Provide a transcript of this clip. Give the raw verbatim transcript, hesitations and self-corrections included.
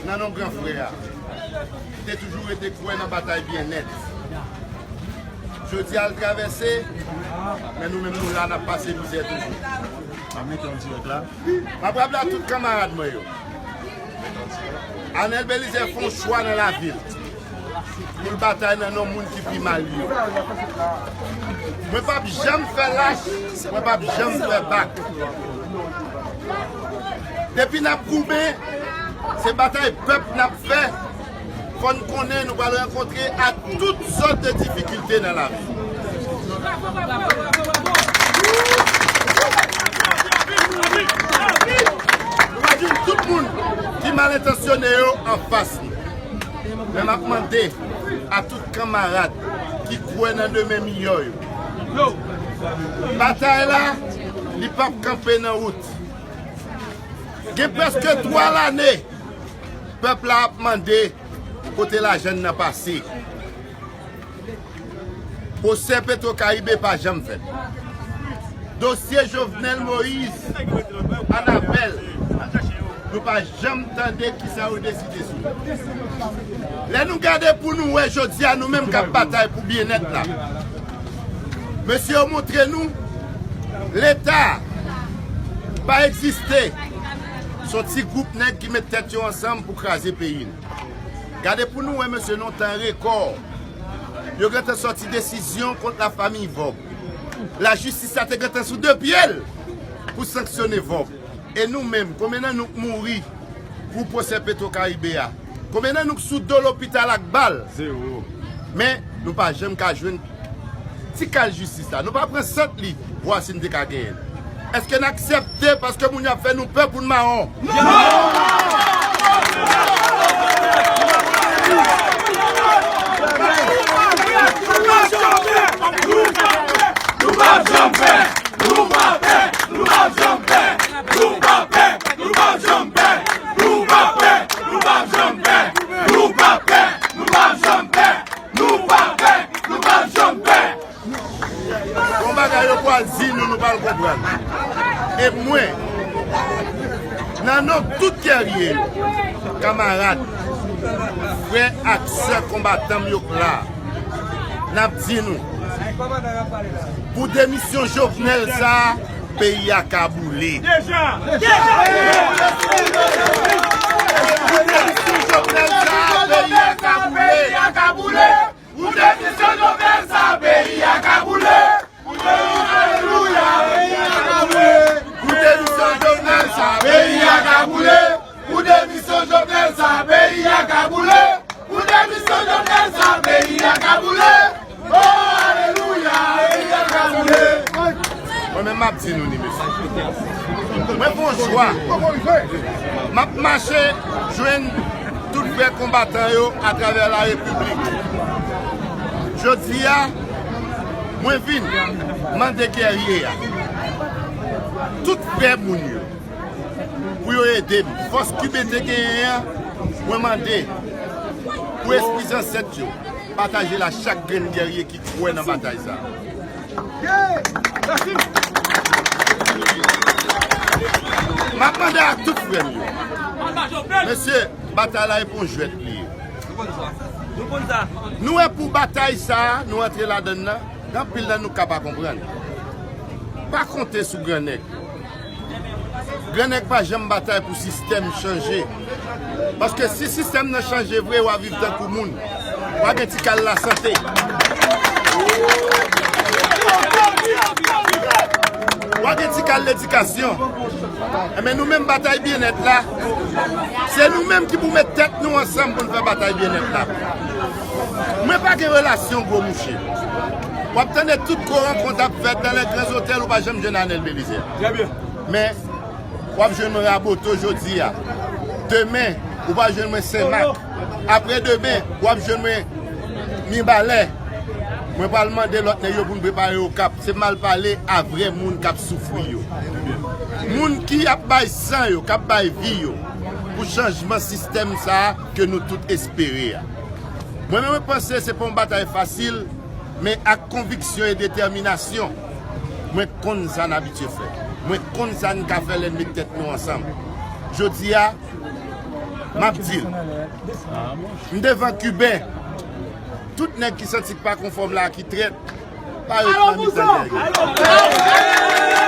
Nan non gran frè a, ki te toujou rete kwè nan batay byennèt. Jodi a l travèse, men nou menm nou la, n ap pase mizè toujou. M ap mete yon dirèk la. M ap raple a tout kanmarad mwen yo. Anèl Belizaire fè yon chwa nan lavi l pou l batay nan non moun ki pi mal yo. Mwen p ap janm fè lach, mwen p ap janm fè bak. Depi n ap goumen, se batay pèp n ap fè. Fò n konnen nou pral rankontre ak tout sòt de difikilte nan lavi. Nou pa jwenn tout moun ki mal entansyone yo anfas nou. Men m ap mande a tout kanmarad ki kwè nan demen miyò yo. Batay la, li p ap kanpe nan wout. Gen prèske twa lane, pèp la ap mande kote lajan n nan pase. Pwosè Petro Caribe pa janm fèt. Dosye Jovenel Moïse an apèl, nou pa janm tande kisa yo deside sou li. Lè nou gade pou nou wè jodi a, nou menm k ap batay pou byennèt la, mesye yo montre nou Leta pa egziste. Se yon ti gwoup nèg ki met tèt yo ansanm pou kraze peyi n. Gade pou nou wè, mesye, nan yon tan rekò, yo gentan sòti desizyon kont lafanmi Vorbe. Lajistis la te gentan sou de pye l pou sanksyone Vorbe. E nou menm, konbyen nan nou k mouri pou pwosè Petro Caribe a? Konbyen nan nou k sou do lopital ak bal? Zewo. Men, nou pa janm ka jwenn ti kal jistis la. Nou pa pran sant li pou wè si n te ka genyen l. Èske n aksepte paske moun yo ap fè nou pè pou n mawon? Non! Nou p ap janm pè! Nou p ap janm pè! Nou p ap janm pè! Nou p ap pè! Nou p ap janm pè! Nou p ap pè! Nou p ap janm pè! Nou p ap pè! Nou p ap janm pè! Nou p ap pè! Nou p ap janm pè! Nou p ap pè! Nou p ap janm pè! Gon bagay yo pral di nou, nou pral konprann. E mwen, nan non tout gèrye yo, kanmarad, frè ak sè konbatan m yo k la, n ap di nou, pou demisyon Jovenel sa a, peyi a ka boule. Deja! Deja! Pou demisyon Jovenel sa a, peyi a ka boule. Pou demisyon Jovenel sa a, peyi a ka boule. Alelouya, peyi a ka boule. Pou demisyon Jovenel sa a, peyi a ka boule. Pou demisyon Jovenel sa a, peyi a ka boule. Pou demisyon Jovenel sa a, peyi a ka boule. Oh, alelouya, peyi a ka boule. Mwen menm m ap di nou ni, mesye. Mwen fè yon chwa. M ap mache jwenn tout frè konbatan yo atravè la repiblik. Jodi a, mwen vin mande gèrye a, tout frè moun yo, pou yo ede m. Fòs Kiben te genyen an, mwen mande pou espri zansèt yo pataje l a chak grenn gèrye ki kwè nan batay sa a. M ap mande a tout frè m yo. Mesye, batay la e pa yon jwèt li ye. Nou wè pou batay sa a, nou antre ladann nan, gen anpil nan nou k ap pa konprann. Pa konte sou grannèg. Grannèg pa janm batay pou sistèm chanje. Paske si sistèm nan chanje vre, w a viv tankou moun. W a gen ti kal lasante. W a gen ti kal ledikasyon. Enben, nou menm batay byennèt la, se nou menm ki pou met tèt nou ansanm pou n fè batay byennèt la. Mwen pa gen relasyon gwo mouche. W ap tande tout gwo rankont ap fèt dans les grands hôtels, ou pa janm jwenn Anèl Belizaire. Trè byen. Men, w ap jwenn mwen Raboto jodi a. Demen, ou pral jwenn mwen Senmak. Apre demen, w ap jwenn mwen Mibalè. Mwen pral mande lòt nèg yo pou n prepare Okap. Se m al pale a vrè moun k ap soufri yo. Moun ki ap bay san yo, k ap bay vi yo pou chanjman sistèm sa a ke nou tout espere a. Mwen menm, mwen panse se pa yon batay fasil, men ak konviksyon e detèminasyon, mwen konn sa n abitye fè. Mwen konn sa n ka fè lè n met tèt nou ansanm. Jodi a, M ap di l. M devan Kiben. Tout nèg ki santi k pa konfòm la, ki trèt, pa ret nan mitan nèg yo.